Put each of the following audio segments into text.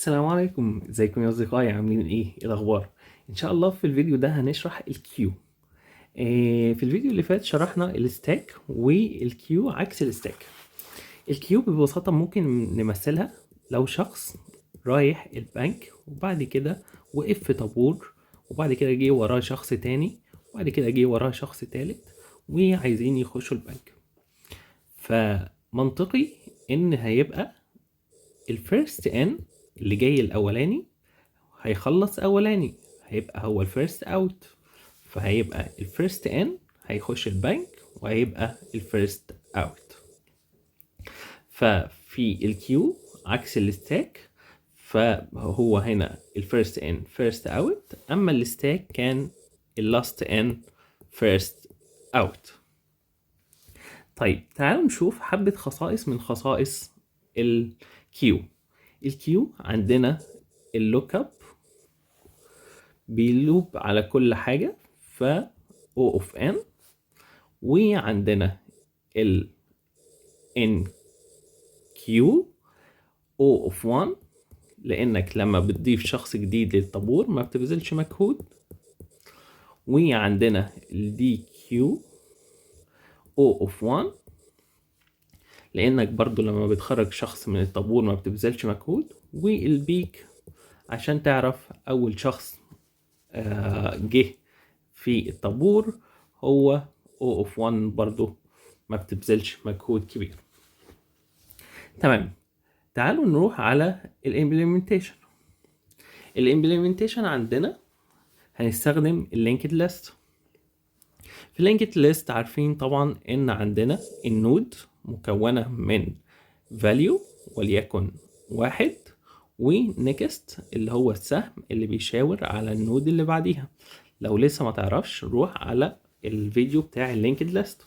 السلام عليكم، ازيكم يا اصدقائي؟ عاملين ايه؟ ايه الاخبار؟ ان شاء الله في الفيديو ده هنشرح ال queue. في الفيديو اللي فات شرحنا ال stack، وال queue عكس ال stack. ال queue ببساطة ممكن نمثلها لو شخص رايح البنك وبعد كده وقف في طابور، وبعد كده جه وراه شخص تاني، وبعد كده جه وراه شخص تالت، وعايزين يخشوا البنك. فمنطقي ان هيبقى ال first in اللي جاي الاولاني هيخلص اولاني، هيبقى هو ال first out، فهيبقى ال first in هيخش البنك وهيبقى ال first out. ففي ال queue عكس ال stack، فهو هنا ال first in first out، اما ال stack كان ال last in first out. طيب، تعالوا نشوف حبة خصائص من خصائص ال queue. ال queue عندنا ال lookup بي loop على كل حاجة، ف O of n. وعندنا ال enqueue O of 1، لأنك لما بتضيف شخص جديد للطابور ما بتبذلش مجهود. وعندنا ال dequeue O of 1، لأنك برضو لما بتخرج شخص من الطابور ما بتبذلش مجهود. وال peek عشان تعرف أول شخص جه في الطابور هو O of 1، برضو ما بتبذلش مجهود كبير. تمام، تعالوا نروح على ال implementation. ال implementation عندنا هنستخدم ال linked list. في ال linked list عارفين طبعا ان عندنا ال node مكونة من value وليكن 1 و next اللي هو السهم اللي بيشاور على ال node اللي بعديها. لو لسه ما تعرفش، روح على الفيديو بتاع ال linked list.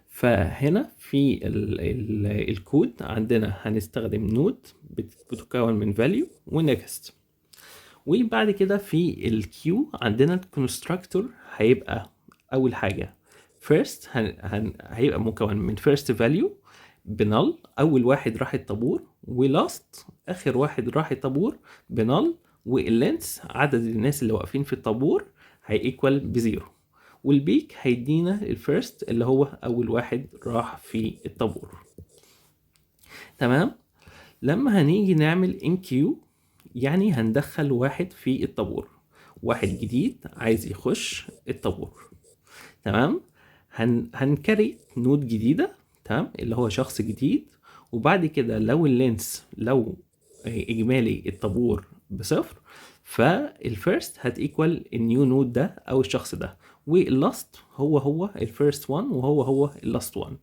فهنا في ال ال الكود عندنا هنستخدم node بتتكون من value و next. وبعد كده في ال queue عندنا ال constructor هيبقى اول حاجه first هيبقى مكون من first value ب null، اول واحد راح الطابور، و last اخر واحد راح الطابور ب null، وال length عدد الناس اللي واقفين في الطابور هي equal ب zero، وال peek هيدينا ال first اللي هو اول واحد راح في الطابور. تمام، لما هنيجي نعمل enqueue يعني هندخل واحد في الطابور، واحد جديد عايز يخش الطابور. تمام، هن create node جديدة، تمام، اللي هو شخص جديد. وبعد كده لو ال length، لو اجمالي الطابور ب0، فال first هت equal ال new node ده او الشخص ده، وال last هو هو ال first one وهو هو ال last one.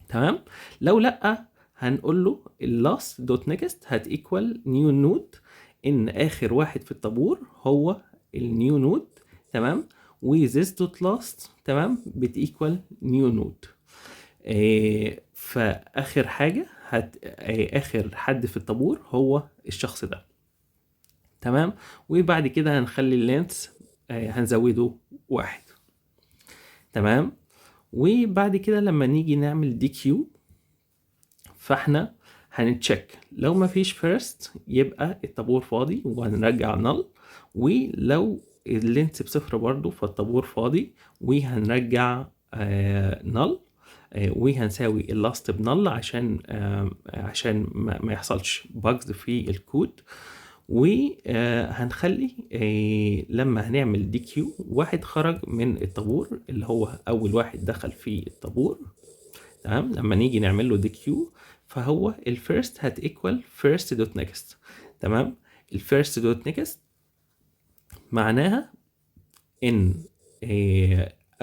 تمام، لو لا هنقول له ال last dot next هت equal new node، ان اخر واحد في الطابور هو ال new node. تمام، و this dot last، تمام، بت equal new node. فاخر حاجه هت إيه اخر حد في الطابور هو الشخص ده. تمام، وبعد كده هنخلي ال length هنزوده 1. تمام، وبعد كده لما نيجي نعمل dequeue فاحنا هن check لو ما فيش first يبقى الطابور فاضي وهنرجع null، ولو ال length ب0 برضو فالطابور فاضي وهنرجع null، وهنساوي ال last ب null عشان ما يحصلش bugs في الكود. وهنخلي لما هنعمل dequeue واحد خرج من الطابور اللي هو اول واحد دخل في الطابور. تمام، لما نيجي نعمل له dequeue فهو ال first هت equal first dot next. تمام، ال first dot next معناها ان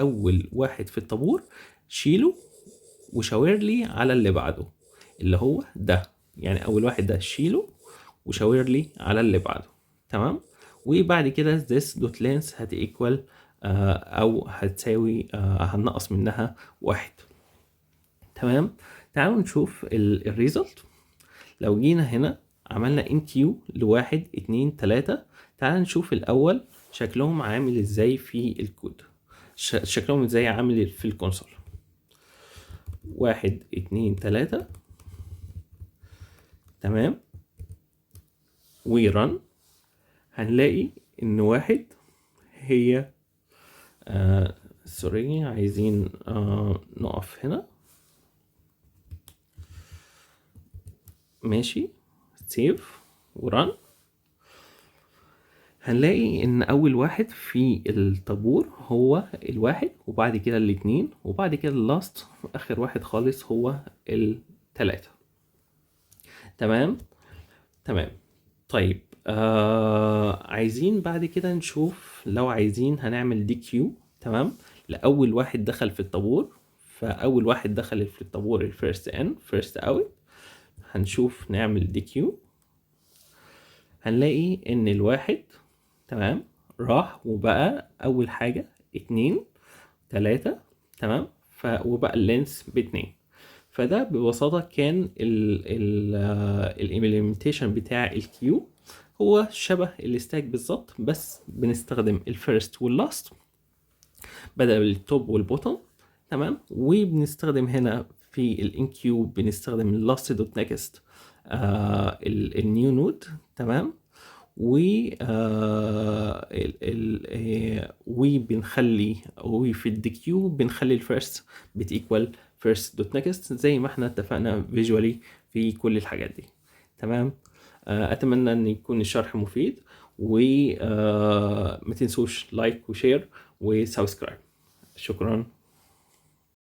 اول واحد في الطابور شيله وشاور لي على اللي بعده اللي هو ده، يعني اول واحد ده شيله وشاور لي على اللي بعده. تمام، وبعد كده this dot length هت equal او هتساوي هننقص منها 1. تمام، تعالوا نشوف ال result. لو جينا هنا عملنا enqueue ل1 2 3، تعال نشوف الاول شكلهم عامل ازاي في الكود، شكلهم ازاي عامل في ال console. 1 2 3. تمام. و run، هنلاقي ان واحد هي sorry، عايزين نقف هنا. ماشي، save و run. هنلاقي ان اول واحد في الطابور هو الواحد، وبعد كده الاتنين، وبعد كده ال last اخر واحد خالص هو التلاتة. تمام تمام. طيب عايزين بعد كده نشوف لو عايزين هنعمل dequeue، تمام، لأول واحد دخل في الطابور. فأول واحد دخل في الطابور ال first in first out، هنشوف نعمل dequeue، هنلاقي ان الواحد تمام راح وبقى اول حاجة 2 3، تمام، وبقى ال length باتنين. فده ببساطة كان ال implementation بتاع ال queue، هو شبه ال stack بالظبط، بس بنستخدم ال first وال last بدل ال top وال bottom، تمام. وبنستخدم هنا في ال enqueue بنستخدم ال last dot next ال new node، تمام. و وبنخلي، وفي ال dequeue بنخلي ال first بت equal first dot next زي ما احنا اتفقنا visually في كل الحاجات دي، تمام. اتمنى ان يكون الشرح مفيد، وما تنسوش like و share و subscribe. شكرا.